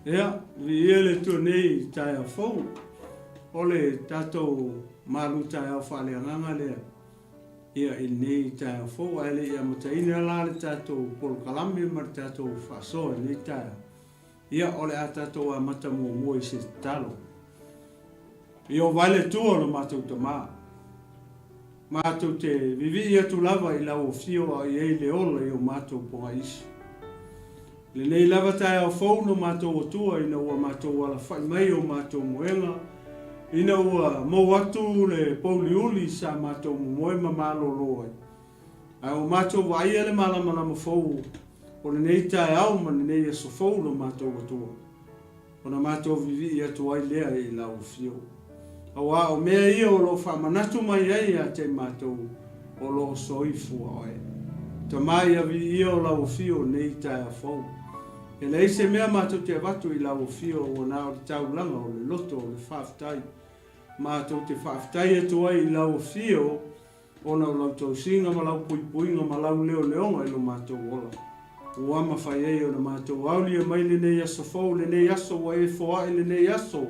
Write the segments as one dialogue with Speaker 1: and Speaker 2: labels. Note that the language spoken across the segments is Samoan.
Speaker 1: Ia, viia le Atua nei i taeao fou. O le tatou malu taeao faaleagaga lea ia i lenei taeao fou. Ae le i amataina la le tatou polokalame ma le tatou faasoa i lenei taeao, ia o le a tatou amata muamua i se tatalo. Ieova e le Atua o lo matou Tama, matou te vivii atu lava i lau afio a o i ai le ola i o matou pogaiisi. Lenei lava taeao fou no matou Atua ina ua matou alafai mai o matou moega, ina ua mou atu le pouliuli sa matou momoe ma malolo ai, ae ua matou vaaia le malamalama fou o lenei taeao ma lenei aso fou lo matou Atua. Ona matou vivii atu ai lea i lau afio. Aua o mea ia o lo o faamanatu mai ai ia te matou o lo o soifua oe. Tama ia viia o lau afio nei taeao fou. E leai se mea matou te avatu i lau afio ua na o le taulaga o le loto o le faafetai. Matou te faafetai atu ai i lau afio Ona o lau tausiga ma lau puipuiga ma lau leoleoga i lo matou ola, ua mafai ai ona matou aulia mai lenei aso fou, lenei aso ua e foai, lenei aso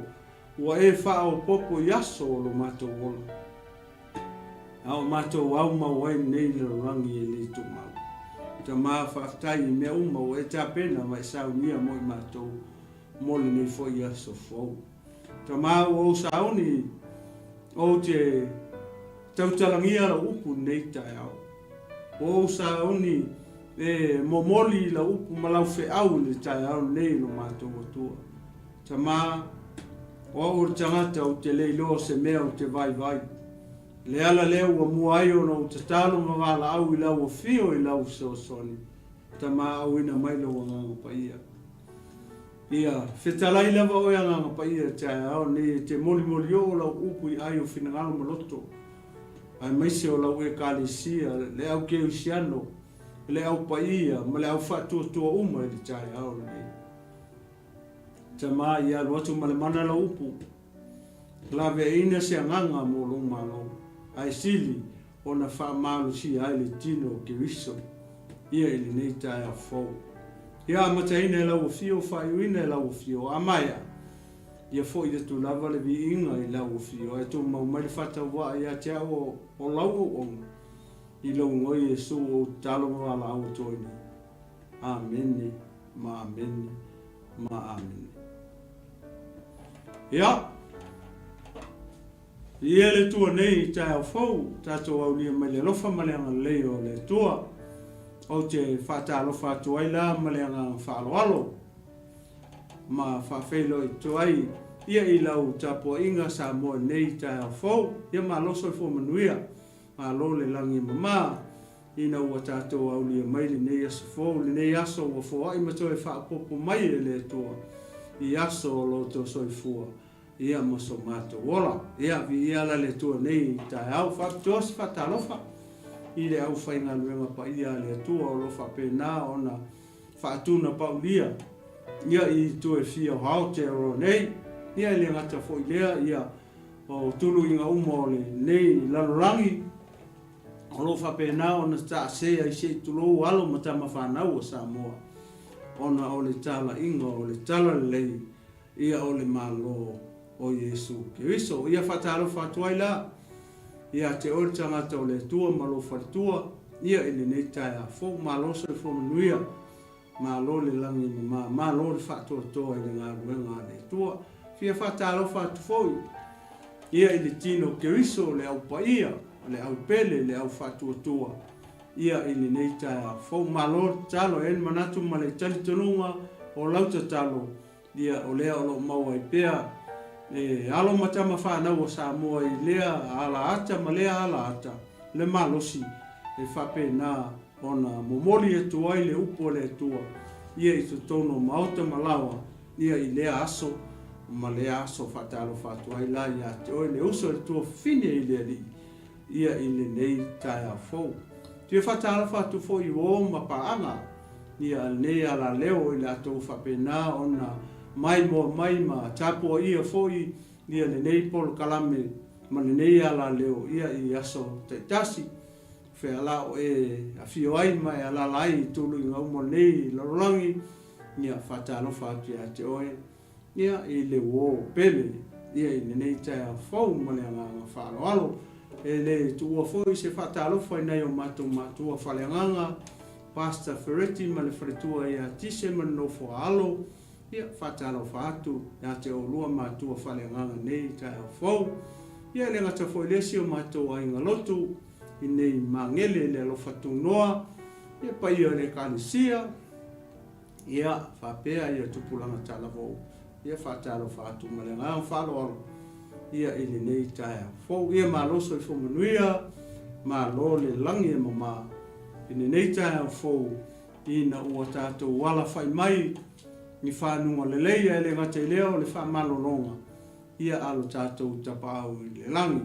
Speaker 1: ua e faaopoopo i aso o lo matou ola, a o matou aumau ai lenei lalolagi e le tumau. Tama, faafetai i mea uma ua e tapena ma e saunia mo i matou mo lenei foi aso fou. Tama, ua ou sauni, ou te tautalagia lau upu i lenei taeao. Ua ou sauni e momoli lau upu ma lau feau i le taeao lenei i lo matou Atua. Tama, o au o le tagata ou te le iloa o se mea ou te vaivai. Le ala lea ua mua ai ona ou tatalo ma valaau i lau afio i lau fesoasoani. Tama, auina mai lou Agaga Paia. Ia, fetalai lava oe Agaga Paia i taeao nei e te molimolioo lau upu i ai o finagalo ma loto, aemaise o lau Ekalesia, le au Keusiano, le au Paia ma le au faatuatua uma i le taeao lenei. Tama, ia alu atu ma le mana lau upu, laveaiina se agaga mo lou Malo, ae sili ona faamalosia ai le tino o Keriso ia i lenei taeao fou. Ia amataina e lau afio, faaiuina e lau afio, a maea, ia foi atu lava le viiga i lau afio, ae tumau mai le faatauvaa ia te au o lau auauna, i lou igoa Iesu ou tatalo ma valaau atu ai nei. Amene ma amene ma amene. Ia. Viia le Atua nei i taeao fou, tatou aulia mai le alofa ma le agalelei o le Atua. Ou te faatalofa atu ai la ma le agaga faaaloalo ma faafeiloai atu ai ia i lau tapuaiga Samoa nei i taeao fou. Ia malo soifua manuia, malo le lagi e mama ina ua tatou aulia mai lenei aso fou, lenei aso ua foai ma toe faaopoopo mai e le Atua i aso o lo outou soifua. Ia ma so matou ola. Ia, viia la le Atua nei i taeao. Faapitoa se faatalofa i le aufaigaluega paia a le Atua o lo o faapena ona faatunapaulia ia i itu e fia o Aotearoa nei. Ia e le gata foi i lea, ia o tuluiga uma o lenei lalolagi o lo o faapena ona taase ai se i tulou alo ma tama fanau a Samoa ona o le talaiga o le talalelei Ia o le Malo o Iesu Keriso. Ia faatalofa atu ai la ia te oe le tagata o le Atua ma lou faletua, ia i lenei taeao fou. Malo soifua manuia, malo le lagi mama, malo le faatoatoa i le galuega a le Atua. Fia faatalofa atu foi ia i le tino Keriso, le au paia, le au pele, le au faatuatua, ia i lenei taeao fou. Malo le tatalo, e i ai le manatu ma le talitonuga o lau tatalo, Ia, o lea o lo o mau ai pea e alo ma tama fanau a Samoa i lea alaata ma lea alaata le malosi e faapena ona momoli atu ai le upu a le Atua ia i totonu o maota ma laoa ia i lea aso ma lea aso. Faatalofa atu ai la ia te oe le uso i le tuafafine i le Alii ia i lenei taeao fou. Fia faatalofa atu foi i uo ma paaga ia lenei alaleo i latou faapena ona maimoa mai ma tapuaia foi ia lenei polokalame ma lenei alaleo ia i aso taitasi. Fea la o e afio ai ma e alala ai i tuluiga uma o lenei lalolagi, ia faatalofa atu ia te oe. Ia, i le uo pele, ia i lenei taeao fou ma le agaga faaaloalo. E le tuua foi se faatalofa i nai o matou matua faaleagaga, Pastor Fereti ma le faletua ia Tise ma le nofo a alo. Ia, faatalofa atu ia te oulua matua faaleagaga i lenei taeao fou. Ia, e le gata foi i lea si o matou aiga lotu i nei Magele i le alofa tunoa, ia paia o le Ekalesia, Ia, faapea ia tupulaga talavou, ia faatalofa atu ma le agaga faaaloalo, ia i lenei taeao fou. Ia malo soifua manuia, malo le lagi e mama i lenei taeao fou, ina ua tatou alafai mai i fanuga lelei, ae le gata i lea o le faamalologa, ia a lo tatou Tapaau i le lagi.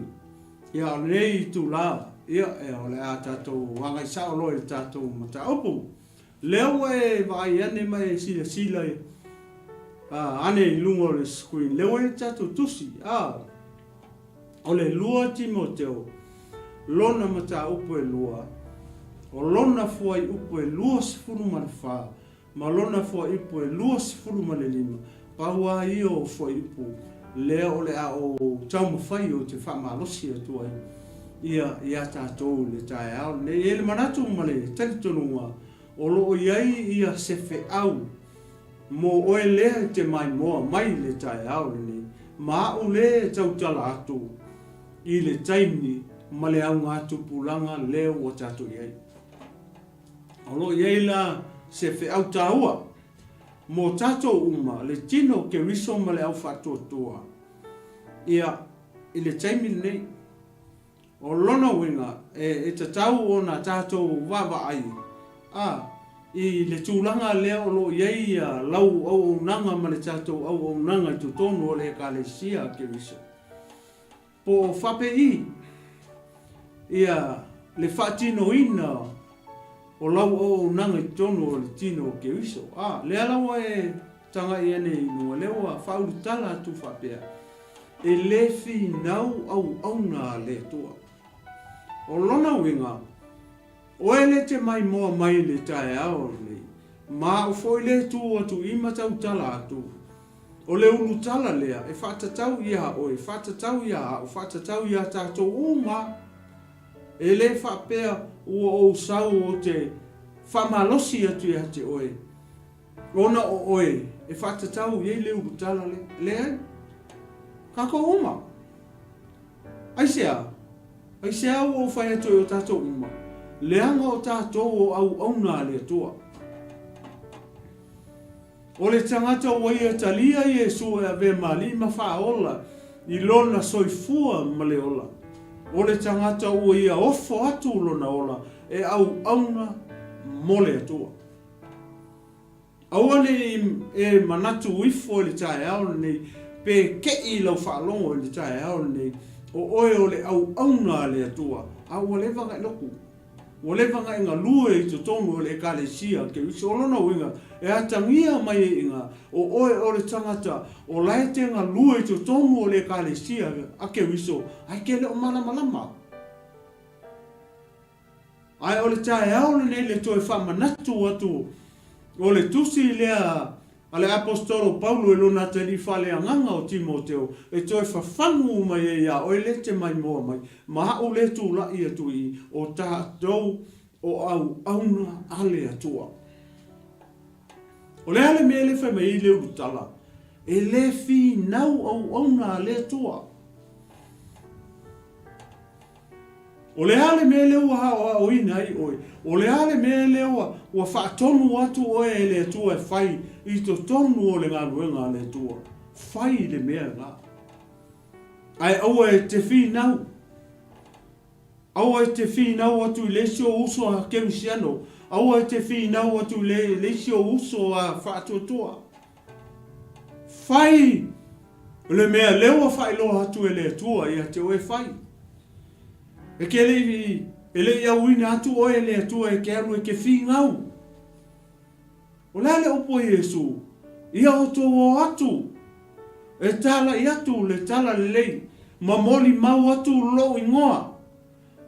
Speaker 1: Ia, o lenei itula, ia, o le a tatou agai sao loa i le tatou mataupu. Lea ua e vaai ane ma e silasila ane i luga o le screen, lea ua i ai le tatou tusi, a, o le 2 Timoteo, lona mataupu e 2, o lona fuaiupu e 24, ma lona fuaiupu e 25, pau lava ia o fuaiupu lea o le a ou taumafai ou te faamalosi atu ai ia ia tatou i le taeao lenei. E i ai le manatu ma le talitonuga o lo o i ai ia se feau mo oe lea e te maimoa mai i le taeao lenei, ma a'u lea e tautala atu i le taimi ma le augatupulaga lea ua tatou i ai. O lo o i ai la se feau taua mo tatou uma, le tino o Keriso ma le au faatuatua, ia, i le taimi lenei. O lona uiga, e tatau ona tatou vaavaai, a, i le tulaga lea o lo o i ai lau auaunaga ma le tatou auaunaga i totonu o le Ekalesia a Keriso. Po o faapei ia le faatinoina o lau auaunaga i totonu o le tino o Keriso. A, lea la ua e tagai ane i luga, lea ua faaulutala atu faapea, E le finau auauna a le Atua. O lona uiga, Oe le te maimoa mai i le taeao lenei, ma au foi le tu atu i ma tautala atu. O le ulutala lea e faatatau iā oe, faatatau iā au, faatatau iā tatou uma. E le faapea ua ou sau ou te faamalosi atu ia te oe, ona o oe e faatatau i ai le ulutala lea. Leai. Tatou uma. Aisea? Aisea ua ou fai atu ai o tatou uma, leaga o tatou o auauna a le Atua. O le tagata ua ia talia Iesu e avea ma Alii ma Faaola i lona soifua ma le ola. O le tagata ua ia ofo atu lona ola e auauna mo le Atua. Aua ne i e manatu ifo i le taeao lenei, pe keʻi i lau faalogo i le taeao lenei, o oe o le auauna a le Atua, a ua leva ona e lotu. Ua leva ona e galue i totonu o le Ekalesia a Keriso. O lona uiga, e atagia mai ai i ina, o oe o le tagata o la e te galue i totonu o le Ekalesia a Keriso, ae e te le o malamalama. Ae o le taeao lenei le toe faamanatu atu o le tusi lea a le Aposetolo Paulo i lona atalii faaleagaga o Timoteo e toe fafagu mai ai ia oe lea te maimoa mai, ma a'u lea tulai atu i i, o tatou o auauna a le Atua. O le a le mea lea e fai mai ai le ulutala? E le finau auauna a le Atua. O le a le mea lea ua aoaoina ai oe? O le a le mea lea ua, ua faatonu atu oe e le Atua e fai i totonu o le galuega a le Atua? Fai le mea lena. Ae aua e te finau. Aua e te finau atu i le isi ou uso a kerisiano. Aua e te finau atu i le, le isi ou uso a faatuatua. Fai le mea lea ua faailoa atu e le Atua ia te oe fai. E ke le i, e le i auina atu oe e le Atua e ke alu e ke figau. O le a le upu a Iesu? Ia outou o atu, e talai atu le tala lelei, ma molimau atu lou igoa.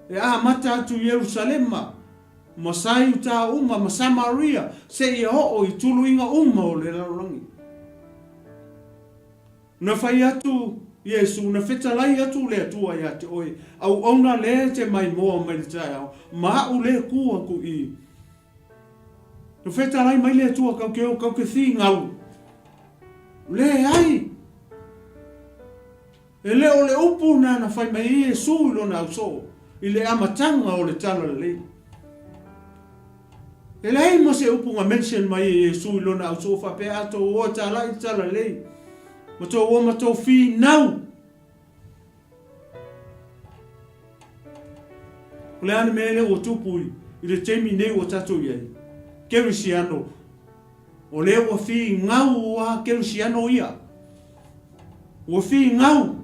Speaker 1: E amata atu i Ierusalema, ma Saiuta uma, ma Samaria, seia oo i tuluiga uma o le lalolagi. Na fai atu Iesu, na fetalai atu le Atua ia te oe, auauna lea e te maimoa mai le taeao, ma a'u lea ku aku i. Na fetalai mai le Atua kau ke o kau ke figau. Leai! E le o le upu na na fai mai ai Iesu i lona ausoo i le amataga o le Talalelei. E leai ma se upu na mention mai e Iesu i lona ausoo faapea a tou o e talai le Talalelei ma tou o ma tou finau. O le a le mea lea ua tupu i le taimi nei ua tatou i ai? Kerisiano, o lea ua finau a Kerisiano ia. Ua finau.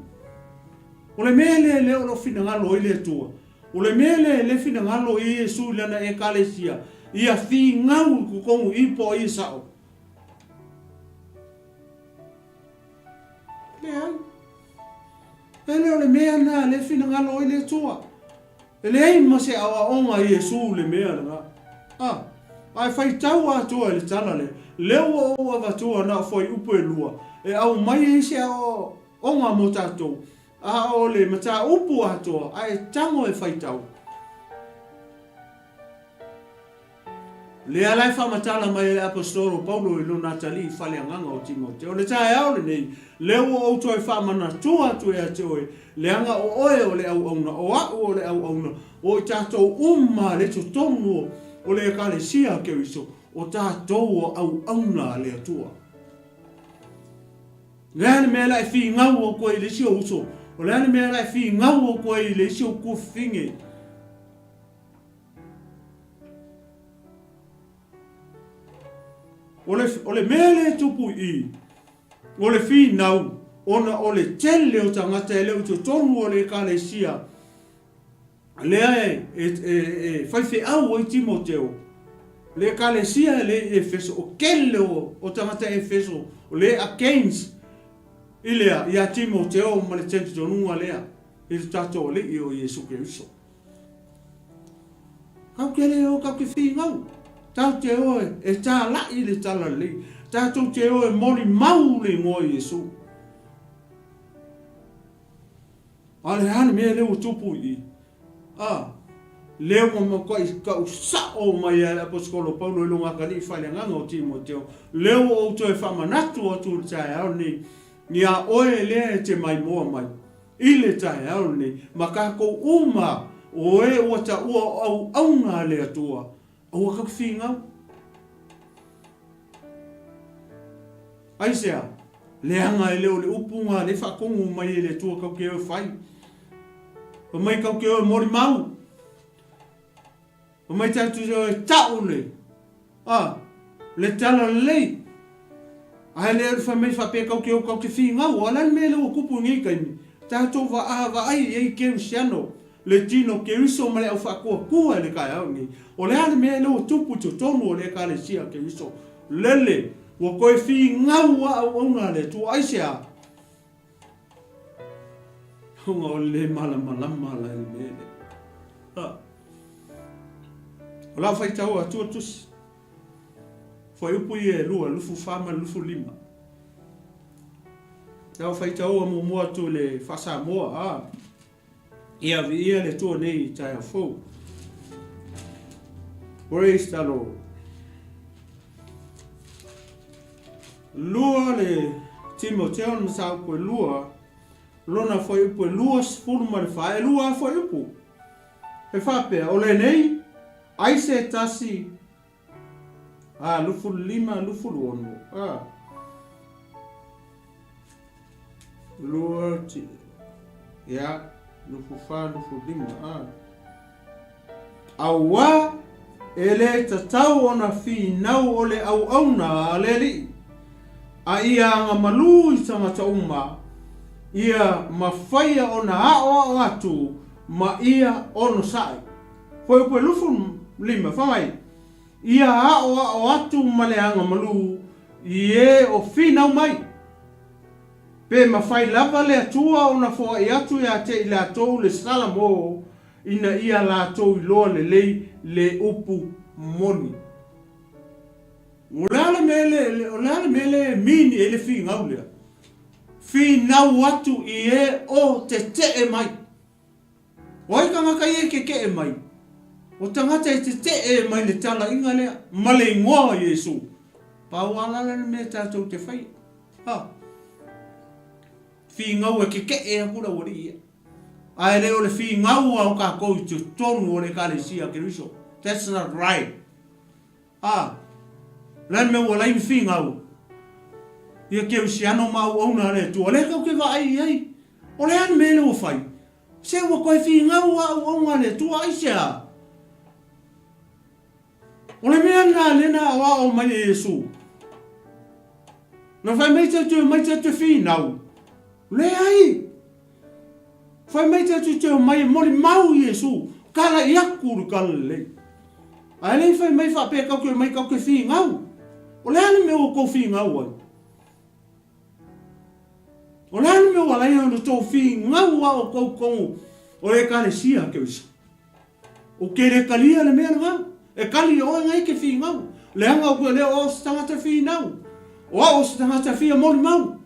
Speaker 1: O le mea lea lea o lo o finagalo ai le Atua. O le mea lea lea finagalo i ai Iesu i lana Ekalesia, ia finau i totonu i po o ai e sao. Leai. E le o le mea lena lea finagalo ai le Atua. E leai ma se aoaoga a Iesu i le mea lena. A, ae faitau atoa i le tala lea, lea ua ou avatua na o fuaiupu e lua e aumai ai se aoaoga mo tatou, a o le mataupu atoa ae tago e faitau. Lea la e faamatala mai e le Aposetolo o Paulo i lona atalii faleagaga o Timoteo, Le taeao lenei, lea ua ou toe faamanatua atu ia te oe, leaga o oe o le auauna, o a'u o le auauna, o i tatou uma le totonu o le Ekalesia a Keriso, o tatou o auauna a le Atua. O le a le mea la e finau atu ai i le isi ou uso? O le a le mea la e finau atu ai i le isi ou tuafafine? O le, o le mea lea e tupu i i, o le finau, ona o le tele o tagata e le o i totonu o le Ekalesia, lea e, e, e, e faifeau ai Timoteo, le Ekalesia e le i Efeso, o tele o, o tagata Efeso, o le against i lea, ia Timoteo ma le talitonuga lea i le tatou Alii o Iesu Keriso. Kau te le o kau te finau. Tau te o e tālaʻi le talalelei. Tatou te o e molimau le igoa o Iesu. A o le a le mea lea ua tupu i i? A, lea ua matuai tau sao mai ai le Aposetolo Paulo i lona atalii faaleagaga o Timoteo, lea ua ou toe faamanatu atu i le taeao lenei, Ia oe lea e te maimoa mai i le taeao lenei, ma tatou uma o e ua taua o auauna a le Atua, aua tatou te finau. Aisea? Leaga e le o le upu na le faatonu mai e le Atua tatou te o e fai. Fai mai tatou te o e molimau. Fai mai tatou te o e tau le, a, le talalelei. Ae le o le fai mai faapea tatou te o tatou te finau. A o le a le mea lea ua tupu i nei taimi? Tatou vaavaai i ai Kerisiano, le tino Keriso ma le au faatuatua i le taeao lenei. O le a le mea lea ua tupu i totonu o le Ekalesia Keriso? Lele, ua toe finau a auauna a le Atua. Aisea? Ona o le le malamalama la i le mea lea. A. O lau faitau atu o tusi. Fuaiupu ia e 2, 24 ma le 25. Lau faitaua muamua atu i le faa-Samoa, a. Ia viia le Atua nei i taeao fou. Praise the Lord. 2 le Timoteo le mataupu e 2, lona fuaiupu e 24, e 2 lava fuaiupu. E faapea, o lenei, ai se tasi A, 25, 26, a. 2, ti, ia, 24, 25, a. Auā, e le tatau ona finau o le auauna a le Alii, a ia agamalū i tagata uma, ia mafaia ona aoao atu ma ia onosai. Fuaiupu e 25, fai mai, Ia aoao atu ma le agamalu i e o finau mai. Pe mafai lava le Atua ona foai atu ia te i latou le Salamo ina ia latou iloa lelei le upu moni. O le a le mea le, o le a le mea le mean ai le finau lea? Finau atu i e o teteʻe mai. O ai tagata ia e kekeʻe mai? O tagata e teteʻe mai le talaiga lea ma le igoa o Iesu. Pau a lala le mea tatou te faia. Ha. Figau e kekeʻe aku le aualii ia. Ae le o le figau a o kakou i totonu o le Ekalesia a Keriso. That's not right. A, o le a le mea ua laini figau ia Kerisiano ma auauna a le Atua, lea tou te vaai i ai? O le a le mea lea ua fai? Se ua toe figau a auauna a le Atua, aisea? O le mea lena lea na aoao mai e Iesu. Na fai mai te mai te finau. Leai. Fai mai te te mai e molimau Iesu. Kala i aku le kala lelei. Ae le i fai mai faapea kau ke mai kau ke figau. O le a le mea ua tou figau ai? O le a le mea ua ala ai ona tou figau a o tou tonu o le Ekalesia a Keriso? O ke le talia le mea lena. E kali oe ngai ke figau. Leaga o koe lea o au se tagata finau. O au o se tagata fia molimau.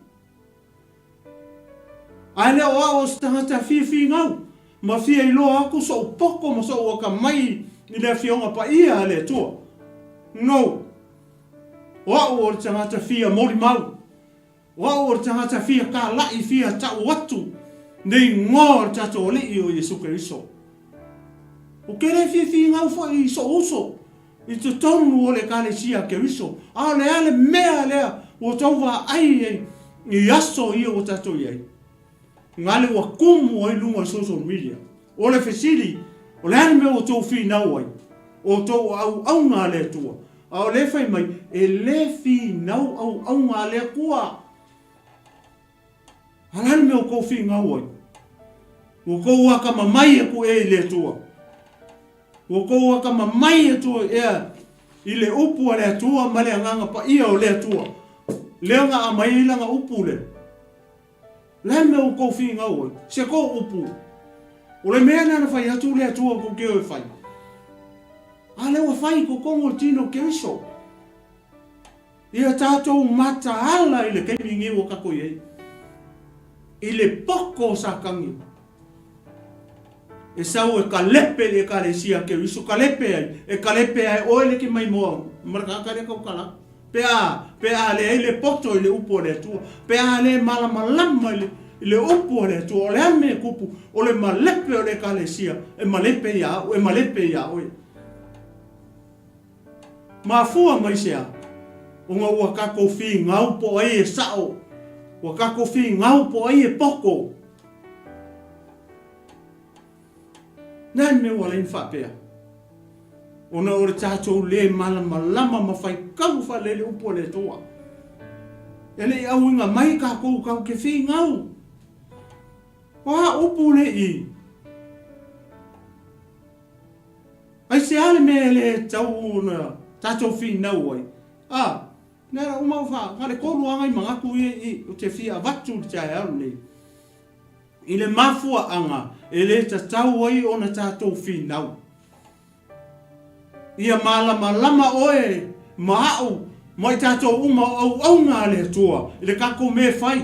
Speaker 1: Ae le o au o se tagata fia figau, ma fia iloa aku soʻu poto ma soʻu akamai i le Afioga Paia a le Atua. No. O au o le tagata fia molimau. O au o le tagata fia kālaʻi, fia taʻu atu le igoa o le tatou Alii o Iesu Keriso. O ke le fia figau foi i soʻu uso i totonu o le Ekalesia a Keriso, a o le a le mea lea ua tou vaai ai i aso ia ua tatou i ai? Gale ua kumu ai luga o le social media. O le fesili, o le a le mea ua tou finau ai? O tou auauna a le Atua. A o lea fai mai, e le finau auauna a le Atua. A le a le mea ua tou finau ai? Ua tou akamamai atu ea i le Atua? Ua tou akamamai atu ea i le upu a le Atua ma le Agaga Paia o le Atua, lea na aumai ai lana upu lea? Le a le mea ua tou finau ai? Se tou upu. O le mea lea na fai atu le Atua tou te o e fai. A lea ua fai i totonu o le tino o Keriso. Ia tatou mataala i le taimi nei ua tatou i ai. I le poto o Satani. E sau e kalepe le Ekalesia a Keriso, kalepe ai, e kalepe ai oe le ke maimoa ma le tagata lea tautala. Pe a, pe a leai le poto i le upu a le Atua, pe a le malamalama i le, i le upu a le Atua, o le a le mea e kupu? O le malepe o le Ekalesia e malepe iā au, e malepe iā oe. Mafua mai se a? Ona ua tatou figau po o ai e sao, ua tatou figau po o ai e poto. Na le mea ua ala ai ona faapea? Ona o le tatou le malamalama ma faitau faalele upu a le Atua. E le i auina mai tatou tatou te figau. O a upu le i? Aisea le mea e le tatau ona tatou finau ai? A, na ua uma fa, na le kolu lava nai manatu ia i ou te fia avatu i le taeao lenei, i le mafuaaga e le tatau ai ona tatou finau. Ia malamalama oe ma au ma i tatou uma o auauna a le Atua i le tatou mea e fai.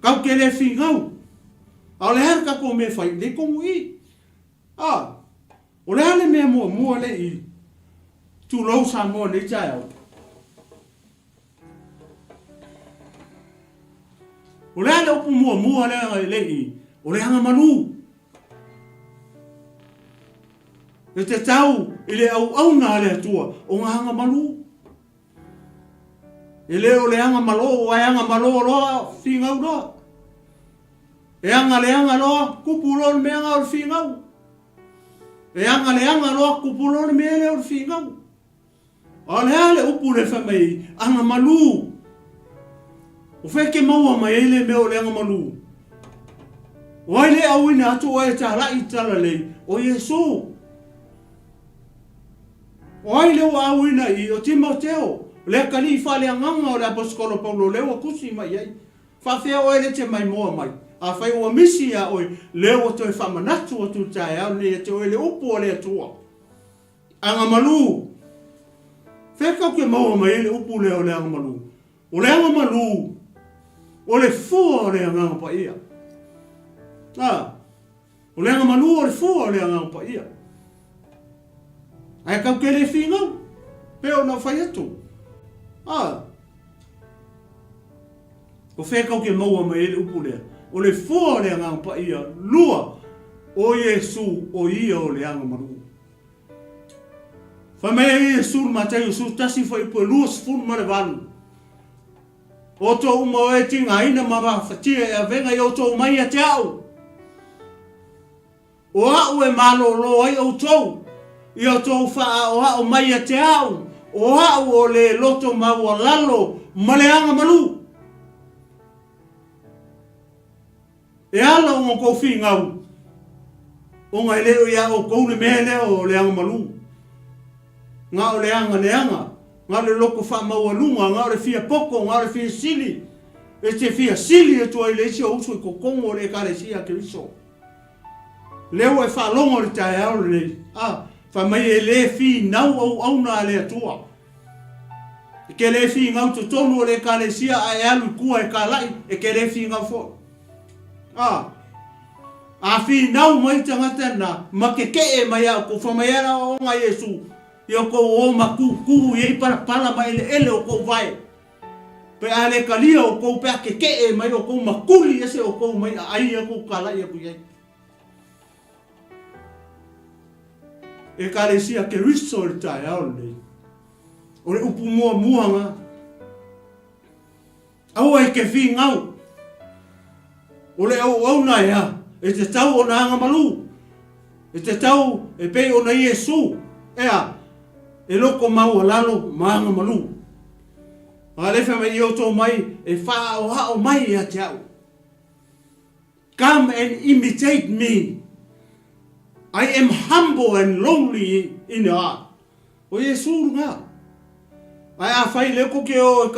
Speaker 1: Tatou te le finau. A o le a le tatou mea e fai? Le tonu i. A, o le a le mea muamua le i tulou Samoa nei taeao? O le a le upu muamua lea le i, o le agamalu. E te tau i le auauna a le Atua o ngā agamalu. E le o le agamalo, ae agamalo loa, figau loa. E aga le aga loa, kupu loa le mea aga o le figau. E aga le aga loa, kupu loa le mea lea o le figau. A o le a le upu lea fai mai, agamalu. O fea ke maua mai ai le mea o le agamalu? O ai le auina atu oe e talai i talalei? O Iesu. O ai lea ua auina i o Timoteo, le atalii faaleagaga o le Aposetolo Paulo lea ua tusi mai i ai? Faafefea oe le te maimoa mai? Afai ua misi iā oe, lea ua toe faamanatu atu i le taeao lenei ia te oe le upu a le Atua. Agamalu! Fea tou te maua mai ai le upu lea o le agamalu? O le agamalu, O le fua o le Agaga Paia. A, o le agamalu o le fua o le Agaga Paia. Ae kau ke le figau, pe ona ou fai atu. A, o fea kau ke maua mai ai le upu lea? O le fua o le Agaga Paia, lua, o Iesu o ia o le agamalu. Fai mai ai Iesu i le Mataio 11 fuaiupu e 28, Outou uma o e tigaina ma mafatia e avega i outou mai ia te au. O au e malōlō ai outou, i outou faaʻaoaʻo mai ia te au, o au o le loto maualalo ma le agamalu. E ala ona outou finau, ona e le o iā outou le mea lea o le agamalu. Na o le agaleaga, na o le loto faamaualuga, na o le fia poto, na o le fia sili, e te fia sili atu ai i le isi ou uso i totonu o le Ekalesia a Keriso. Lea ua e faalogo i le taeao lenei, a, fai mai e le finau auauna a le Atua. E te le finau totonu o le Ekalesia a e alu i tua e kalai, e te le finau foi. A, a finau mai tagata na, ma kekeʻe mai a outou, fai mai ala aoaoga a Iesu, ia outou o ma kūkū i ai palapala ma eleele o tou vae. Pe a le talia outou, pe a kekeʻe mai outou ma kuli ese outou mai aai ia tou kalai atu i ai. Ekalesia Keriso i le taeao lenei. O le upu muamua nga. Aua e ke figau. O le auauna ea, e te tau ona agamalu. E te tau e pei ona Iesu, ea, e loko maualalo ma agamalu. A le fai mai i outou mai e faaoao mai ia te au. Come and imitate me. I am humble and lowly in heart. O Iesu lena. Ae afai lea kou ke o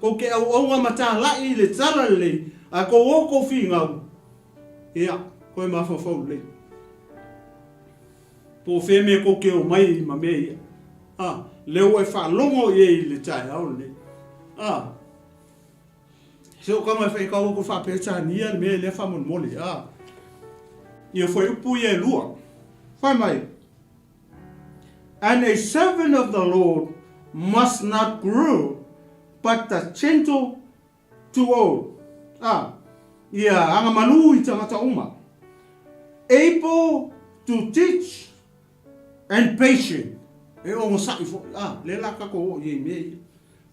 Speaker 1: kou ke auaunga ma tālaʻi i le tala lelei, ae kou o kou figau, ia, koe mafaufau lelei. Po o fea mea kou ke o mai ai ma mea ia. A, lea ua e faalogo i ai i le taeao lenei. A, Se o kama e whaikau aku whaaperetania le mea lea whaamolemole. A, ia fuaiupu ia e lua. Whai mai. And a servant of the Lord must not grow, but the gentle to all. A, ia agamalu i tangata uma. Able to teach and patient, e ogosaʻi foi, a, lea la tatou oo i ai i mea ia.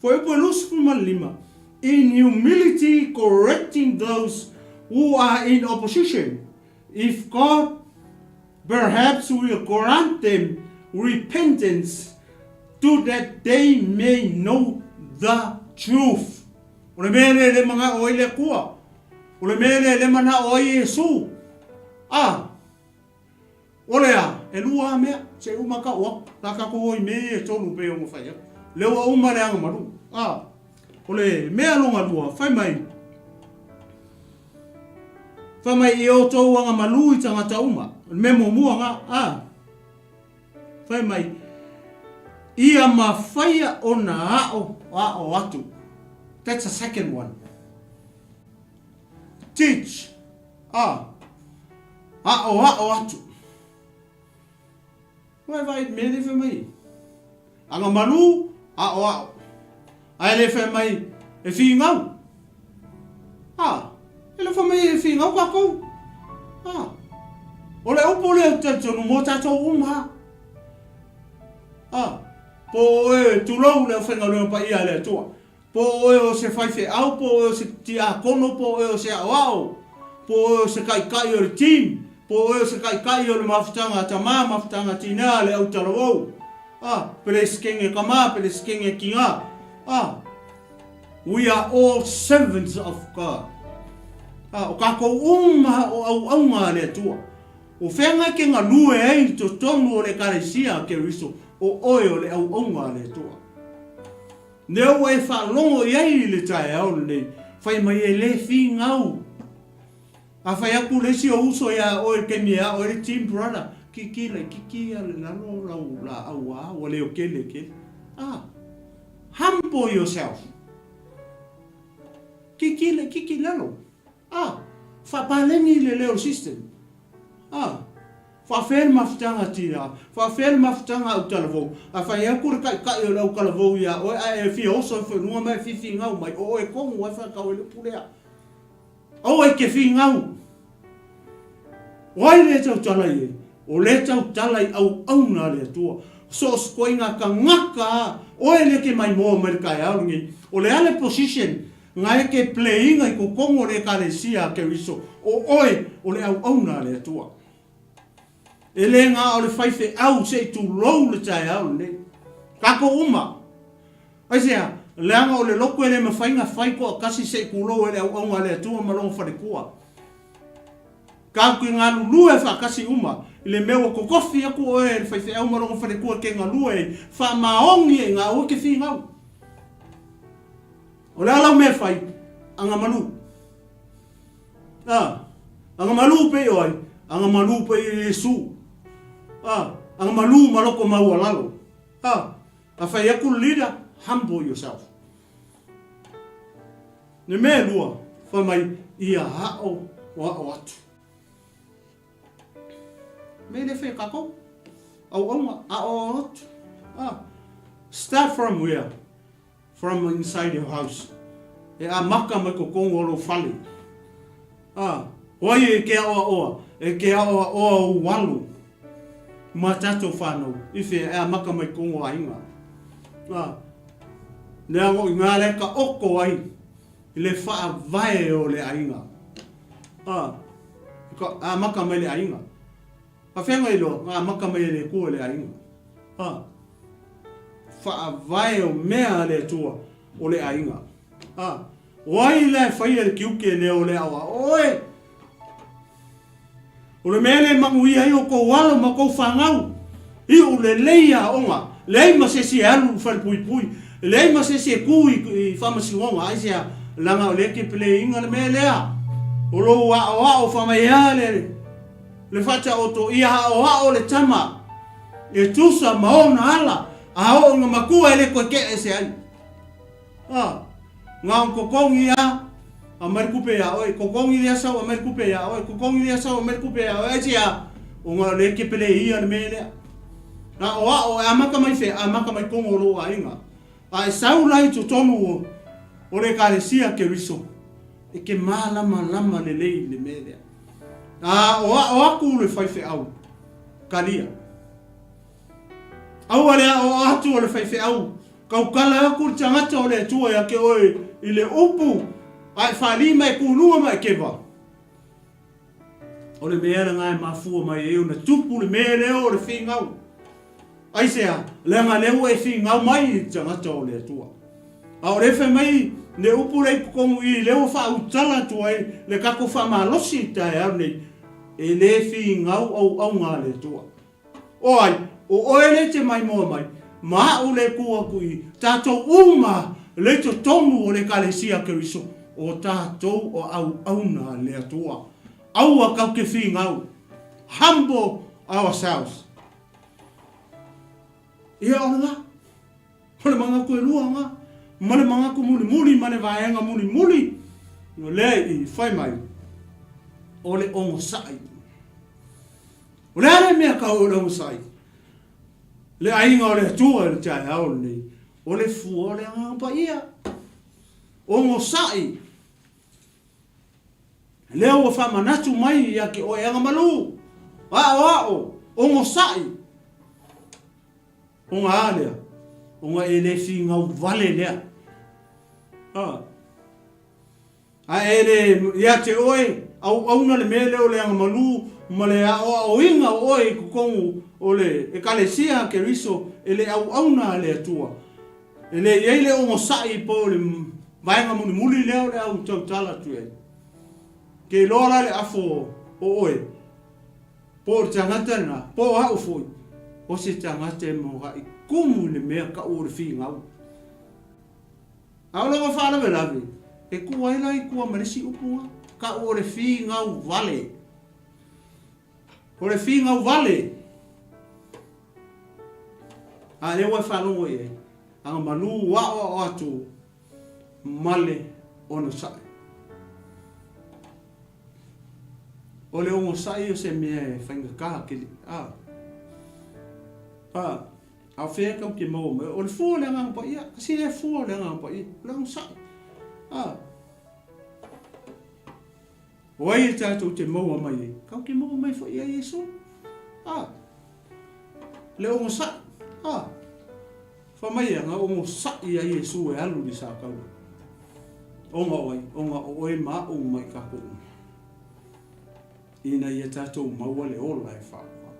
Speaker 1: Fuaiupu e 25, In humility correcting those who are in opposition, if God perhaps will grant them repentance to that they may know the truth. O le mea lea e le manao ai le Atua. O le mea lea e le manao ai Iesu. A, O le a? E lua a mea, se i uma kau aku, la tatou o i mea ia e tolu pei ona fai atu. Lea ua uma le agamalu. A, o le mea longa lua, fai mai, fai mai i outou agamalu i tagata uma. O le mea muamua nga, a, fai mai, ia mafaia ona ao ao atu. That's the second one. Teach. A, Aʻoaʻo atu. Ua e vaai i le mea lea e fai mai ai. Agamalu, aʻoaʻo. Ae le fai mai e figau. A, e le fai mai e figau kākou. A, o le upu lea ou te talitonu mo tātou uma. A, po o oe tulou le aufaigaluega paia a le Atua. Po o oe o se faifeau, po o oe o se tiakono, po o oe o se aoao, po o oe o se taitai o le team, po o oe o se taitai o le mafutaga a tamā, mafutaga a tinā, le autalavou, a, peresetene tamā, peresetene tinā, a, we are all servants of God. A, o tātou uma o auaunga a le Atua. O fea ngai ke galue ai i totonu o le Ekalesia a Keriso, o oe o le auaunga a le Atua. Lea ua e faalogo i ai i le taeao lenei, fai mai e le figau. A fai atu le isi ou uso iā oe i le taimi e aʻo ai le team brother, kiki laititi ia le lalo lau laau a ua leo kele kele. Ah, humble yourself. Kiki le kiki i lalo. A, faapaleni le leo o le system. A, faafea le mafutaga a Tina? Faafea le mafutaga a Autalavou? A fai atu le taitai o le Autalavou ia oe ae e fia oso ifo i luga ma e fifinau mai, o oe tonu lava e faatau ai le upu lea. Aua e te finau. O ai lea e tautala i ai? O lea e tautala i auauna a le Atua. So o se koiga tagata a oe lea e te maimoa mai le taeao lenei, o le a le position na e te play ina i totonu o le Ekalesia a Keriso, o oe o le auauna a le Atua. E le na o le faifeau se i tulou le taeao lenei. Tatou uma. Aisea? Leaga o le loto e le mafai na fai toatasi se i tulou e le auauna a le Atua ma lona faletua. Tatou te galulue faatasi uma i le mea ua totofi atu oe e le faifeau ma lona faletua e te galue ai, faamaoni ai ina aua e te finau. O le a lau mea e fai? Agamalu. A, agamalu pei o ai? Agamalu pei o Iesu. A, agamalu ma loko maualalo. A, a fai atu le leader, humble yourself. Le mea e lua, fai mai, ia aʻo o aʻo atu. Mea le fai kākou. Auaunga, aʻo atu. Ah, start from where? From inside your house. E amaka mai totonu o lou fale. Ah, o ai e ke aʻoaʻoa? E ke aʻoaʻoa ou alo ma tatou whanau. I whea e amaka mai totonu o aiga. Ah, leaga o i ngā lea ka oko ai i le faavae o le aiga. Ah, ka amaka mai le aiga. Ka whenga i loa, nga amaka mai e le Atua i le aiga. Ah, faavae o mea a le Atua o le aiga. Ah, o ai la e faia le tiute lea o le aoao? O oe! O le mea lea e manuia ai outou alo ma outou fanau, iu lelei aoga, leai ma se isi e alu i falepuipui, leai ma se isi e tu i faamasinoga, aisea? Leaga o lea e te peleina le mea lea, o lou aoao fai mai a le Le faataoto ia aoao le tama e tusa ma ona ala, a oo ina matua e le toe tea ese ai. A, na ona totogi a, aumai le tupe ia oe, totogi lea sau aumai le tupe ia oe, totogi lea sau aumai le tupe ia oe, aisea? Ona o lea e kepele ia le mea lea. Na aoao e amata mai fea? Amata mai totonu o lou aiga. A e sau la i totonu o, o le Ekalesia Keriso, e te malamalama lelei i le mea lea. A aoao atu le faifeau, kalia. Aua le aoao atu o le faifeau, tautala atu le tagata o le Atua ia te oe i le upu, a e fali ma e kuluga ma e keva. O le mea lena e mafua mai ai ona tupu le mea lea o le finau. Aisea? Leaga lea ua e finau mai i le tagata o le Atua. A o lea fai mai le upu lea i totonu i i, lea ua faautala atu ai le tatou faamalosi i le taeao lenei, e le finau auauna a le Atua. O ai? O oe lea e te maimoa mai, ma a'u lea e tu atu i i, tatou uma lea i totonu o le Ekalesia a Keriso, o tatou o auauna a le Atua. Aua kau te finau. Humble ourselves. Ia o lena. O le manatu e lua nga, ma le manatu mulimuli ma le vaega mulimuli, o lea i fai mai, o le onosai. O le a le mea kau o le onosai? Le aiga o le Atua i le taeao lenei, o le fua o le Agaga Paia. Onosai. Lea ua faamanatu mai ia te oe agamalu, aoao, onosai. Ona a lea? Ona e le finau vale lea. A. A e le ia te oe, auauna le mea lea o le agamalu ma le aoaoina o oe i totonu o le Ekalesia a Keriso e le auauna a le Atua. E le i ai le onosai po o le vaega mulimuli lea o le au tautala atu ai. Ke iloa la le afo o oe, po o le tagata lena, po o a'u foi, o se tagata e moga'i kumu i le mea ka'u o le finau. A o lona faalavelave, e kū ai la i tua ma le isi upu na, ka'u o le finau vale. O le finau vale. A lea ua e faalogo i ai, aga malū aoao atu ma le onosai. O le ogosaʻi o se mea e faigata tele, a. A, a o fea tatou te maua mai ai? O le fua o le Agaga Paia, kasi lea fua o le Agaga Paia, o le ogosaʻi. A. O ai e tatou te maua mai ai? Tatou te maua mai foi ia Iesu. A. Le ogosaʻi. A. Fai mai ia, na ogosaʻi ia Iesu e alu i le sataua. Ona o ai? Ona o oe ma aʻu ma i tatou uma. Ina ia tatou maua le ola e faaauau.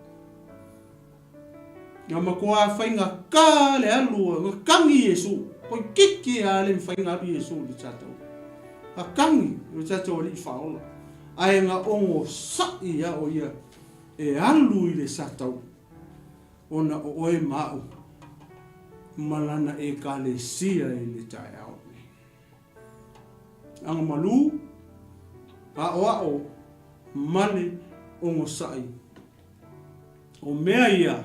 Speaker 1: Na matua faigata le alu, na kagi Iesu. Toeitiiti lava le mafai ona alu Iesu i le sataua. Na kagi lo tatou Alii Faaola. Ae na ogosaʻi lava o ia e alu i le sataua. Ona o oe ma aʻu ma lana Ekalesia i le taeao nei. Agamalu, aʻoaʻo, male, ogosaʻi. O mea ia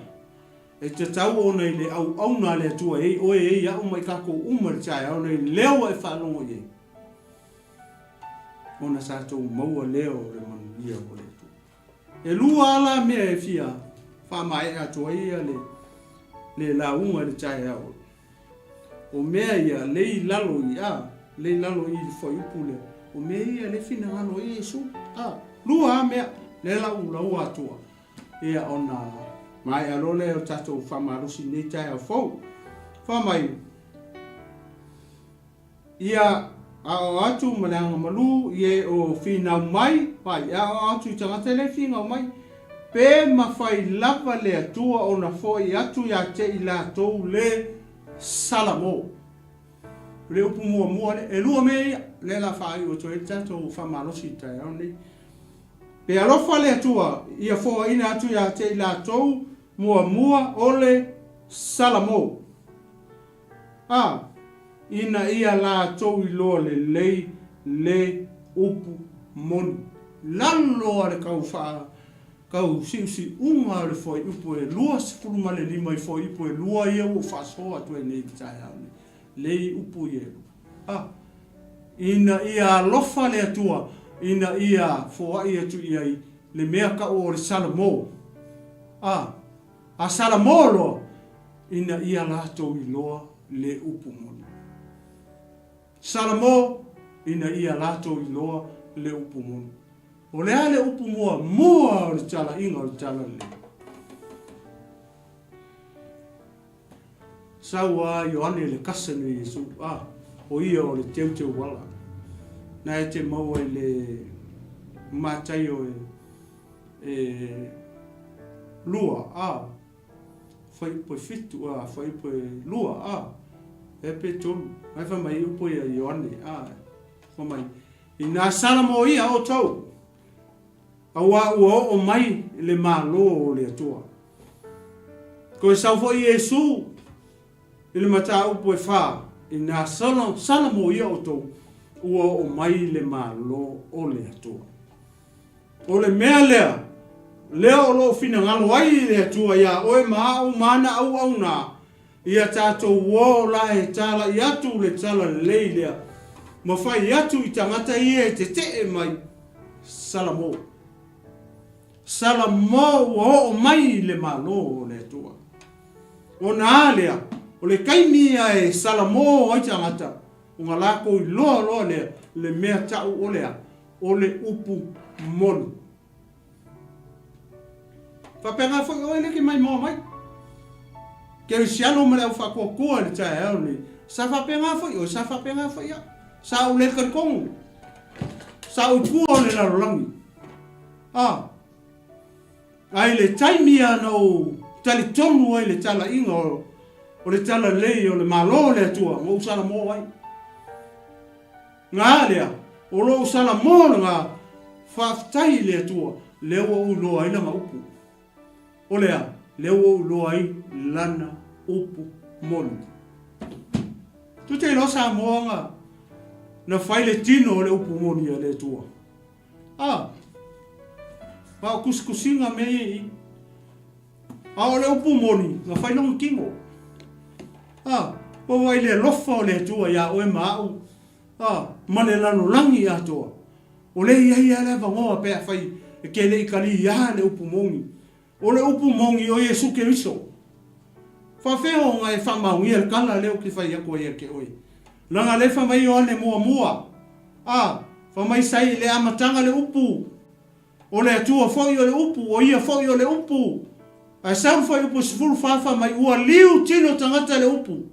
Speaker 1: e tatau ona i le auauna a le Atua e i oe e i aʻu ma i kakou uma i le taeao nei leo e faalogo i ai, ona tatou maua lea o le manuia o le Atua. Elua a la mea e fia faamaea atu ai ia le le lauga i le taeao. O mea ia le i lalo i a, le i lalo i le fuaiupu lea, o mea ia le finagalo ai Iesu. A, lua a mea, lea la ua laua atua, ia ona maea loa lea o tatou faamalosi i lenei taeao fou. Fai mai, Ia aoao atu ma le agamalu i e o finau mai, vai, e aoao atu i tagata le finau mai, pe mafai lava le Atua ona foai atu ia te i latou le Salamo. O le upu muamua lea, elua mea ia, lea la faaiu atu ai le tatou faamalosi i le taeao lenei. Pe alofa le Atua ia foaina atu ia te i latou muamua o le Salamo. A, ina ia latou iloa lelei le upu moni. Lalo a le kau faa kau siusiuga o le fuaiupu e 25 i fuaiupu e lua ia ua ou faasoa atu ai nei i le taeao nei, lei upu ia e lua. A, ina ia alofa le Atua ina ia foai atu i ai le mea kau o le Salamo. A, A Salamo loa ina ia latou iloa le upu moni. Salamo ina ia latou iloa le upu moni. O le a le upu muamua o le talaiga o le Talalelei? Sau a Ioane le kasene o Iesu, a, o ia o le teuteuala. Na e te maua i le Mataio e e lua, a, fuaiupu e fitu, a, fuaiupu e lua, a, e pe tolu. Mai fai mai upu ia Ioane, a, fai mai, inā salamo ia outou, auā ua oo mai le Malo o le Atua. Toe sau foi Iesu i le mataupu e fa, inā salamo ia outou, ua oo mai le Malo o le Atua. O le mea lea, lea o lo o finagalo ai le Atua iā oe ma aʻu ma ana auauna, ia tatou o la e tālaʻi atu le talalelei lea, ma fai atu i tagata ia e teteʻe mai, Salamo. Salamo ua oo mai le Malo o le Atua. Ona a lea, o le taimi ia e salamo ai tagata, ona lakou iloa loa lea le mea taʻu o le a? O le upu moni. Faapena foi oe lea ke maimoa mai. Kerisiano ma le au faatuatua i le taeao nei. Sa faapena foi oe, sa faapena foi au. Sa ou le talitonu. Sa ou tua o le lalolagi. A. A i le taimi lava na ou talitonu ai i le talaiga o le talalelei o le Malo o le Atua, na ou salamo ai. Ngā lea, o lou salamo lena, faafetai i le Atua, lea ua ou iloa ai lana upu. O le a? Lea ua ou iloa ai lana upu moni. Tu te iloa Samoa nga na fai le tino o le upu moni a le Atua. A, ma o kusikusiga mea ia i i. A o le upu moni, na fai lona tino. A, pau ai le alofa o le Atua iā oe ma aʻu, a, ma le lalolagi atoa. O lea i ai lava le avanoa pe afai E ke le i kaliā le upu moni. O le upu moni o Iesu Keriso. Faafea ona e faamaonia le tala lea ou te fai atu ai ia te oe? Leaga lea fai mai Ioane muamua, a, fai mai sa i le amataga le upu, o le Atua foi o le upu, o Ia foi o le upu. Ae sau le fuaiupu 14 fai mai, ua liu tino tagata le upu.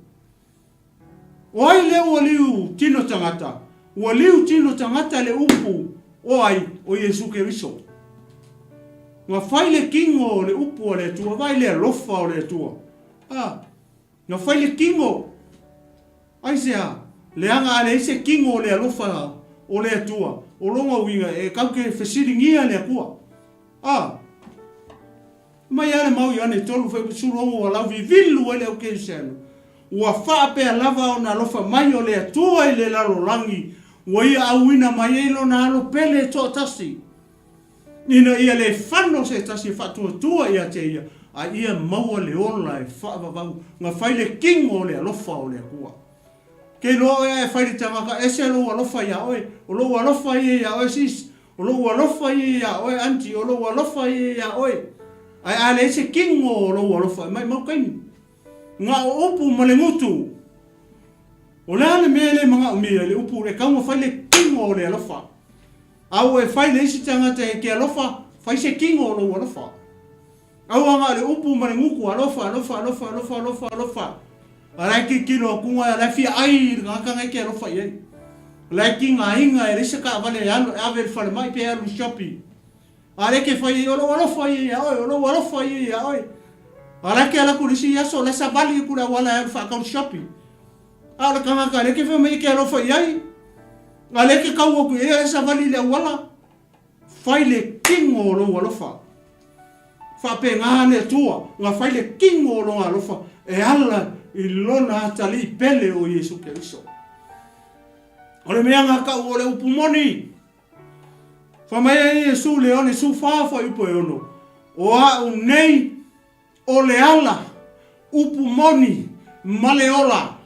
Speaker 1: O ai lea ua liu tino tagata? Ua liu tino tagata le upu o ai? O Iesu Keriso. Na fai le tino o le upu a le Atua, vaai le alofa o le Atua. A, na fai le tino. Aisea? Leaga a leai se tino o le alofa o le Atua, o lona uiga e tau te fesiligia le Atua. A, Mai lava le mau Ioane 3:16 ua lauvivilu ai le au kerisiano, ua faapea lava ona alofa mai o le Atua i le lalolagi, ua Ia auina mai ai Lona Alo pele e toatasi, ina ia le fano se tasi e faatuatua ia te Ia, a ia maua le ola e faavavau, na fai le tino o le alofa o le Atua. Ke iloa oe a e fai le tagata ese lou alofa ia oe, o lou alofa ia ia oe sis, O lou alofa ia ia oe aunty, o lou alofa ia ia oe. Ae a leai se tino o lou alofa, e maimau taimi. Na o upu ma le gutu. O le a le mea e le manaomia i le upu e tau na fai le tino o le alofa. A ua e fai le isi tagata e te alofa, fai se tino o lou alofa. Aua na o le upu ma le gutu, alofa, alofa, alofa, alofa, alofa, alofa. A la e tilotilo atu a la e fia ai i le tagata na e te alofa i ai. O la e tigaina e leai se taavale e alu e ave i le falemai pe alu i le shopping. A lea e te fai ai, o lou alofa ia ia oe, o lou alofa ia ia oe. A la e te alu atu i le isi aso, o la e savali atu i le auala e alu faatau le shopping. A o le tagata lea e te fai mai e te alofa i ai, a lea e te tau atu i ai, a e savali i le auala. Fai le tino o lou alofa. Faapena le Atua, na fai le tino o lona alofa e ala i lona atalii pele o Iesu Keriso. O le mea na tau o le upu moni. Fai mai ai Iesu le Ioane 14 fuaiupu e 6, O a'u nei o le ala, upu moni ma le ola.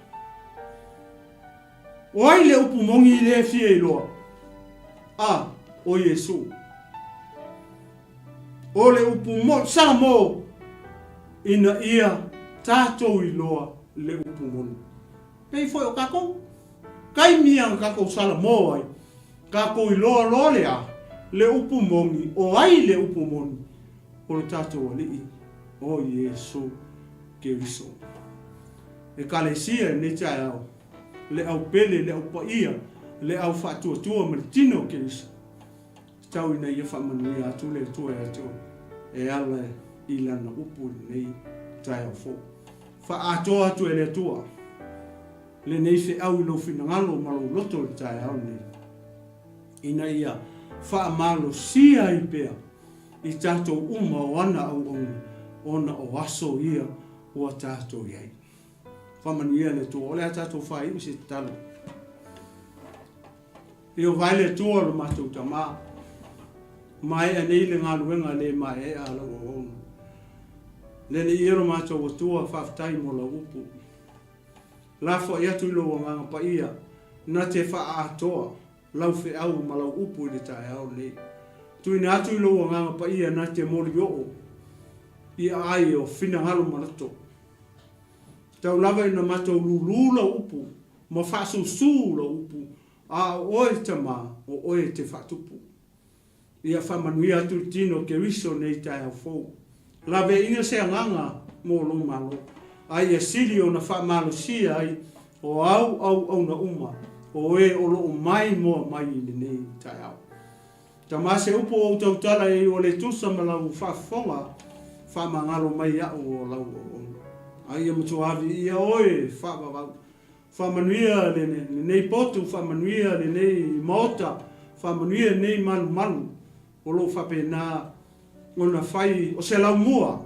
Speaker 1: O ai le upu moni lea e fia iloa? A, o Iesu. O le upu moni, Salamo, ina ia tatou iloa le upu moni. Pei foi o tatou, taimi a na tatou Salamo ai, tatou iloa loa le a? Le upu moni, o ai le upu moni? O lo tatou Alii, o Iesu Keriso. Ekalesia i lenei taeao, le au pele, le au paia, le au faatuatua ma le tino o Keriso. Tau ina ia faamanuia atu le Atua ia te oe e ala i Lana upu i lenei taeao fou. Faaatoa atu e le Atua lenei feau i lou finagalo ma lou loto i le taeao lenei, ina ia faamalosia ai pea i tatou uma o ana auauna ona o aso ia ua tatou i ai. Faamanuia le Atua. O le a tatou faaiu i se tatalo. Ieova e le Atua lo matou Tama, maea nei le galuega le maeaea a lau auauna. Le Alii e lo matou Atua, faafetai mo lau upu. Lafoai atu i lou Agaga Paia, na te faaatoa lau feau ma lau upu i le taeao lenei. Tuuina atu i lou Agaga Paia na te molioo i aai o finagalo ma loto. Tau lava ina matou lūlū lau upu ma faasusu lou upu, a o oe, Tama, o oe e te faatupu. Ia faamanuia atu le tino o Keriso nei taeao fou. Laveaiina se agaga mo lou Malo, a ia sili ona faamalosia ai o au auauna uma o e o lo o maimoa mai i lenei taeao. Tama se upu o ou tautala i ai ua le tusa ma lau faafofoga, faamagalo mai au o lau auauna. A ia matua viia oe faavavau. Faamanuia lenei potu, faamanuia lenei maota, faamanuia lenei malumalu o lo o faapena ona fai o se laumua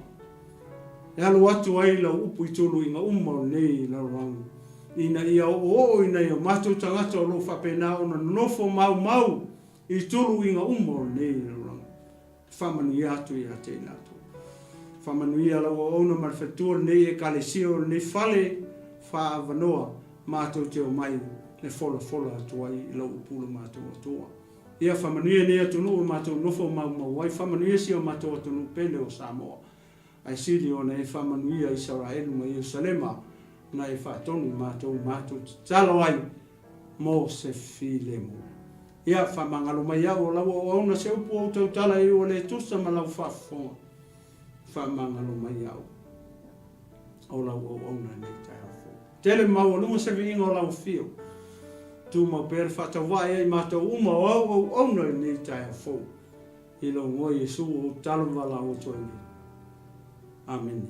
Speaker 1: e alu atu ai lau upu i tuluiga uma o lenei lalolagi, ina ia oooo i nai o matou tagata o lo o faapena ona nonofo maumau i tuluiga uma o lenei lalolagi. Faamanuia atu ia te i latou. Faamanuia lau auauna ma le faletua o lenei Ekalesia o lenei fale faaavanoa matou te omai e folafola atu ai i lau upu lo matou Atua. Ia faamanuia lenei atunuu ua matou nofo maumau ai, faamanuia si o matou atunuu pele o Samoa. Ae sili ona e faamanuia Isaraelu ma Ierusalema na e faatonu i matou matou tatalo ai mo se filemu. Ia faamagalo mai au o lau auauna se upu ua ou tautala ai ua le tusa ma lau faafofoga. Faamagalo mai au o lau auauna i lenei taeao fou. Tele ma maualuga se viiga o lau afio. Tumau pea le faatauvaa ia i matou uma o au auauna i lenei taeao fou. I lou igoa Iesu ua ou tatalo ma valaau atu ai nei. Amene.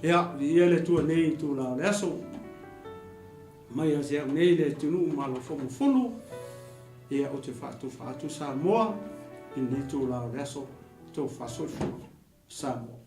Speaker 1: Ia, viia le Atua nei i itula o le aso. Mai ia te au nei le atunuu ma Lofomafulu. Ia, ou te faatufa atu Samoa i lenei itula o le aso. Tou faasoifua Samoa.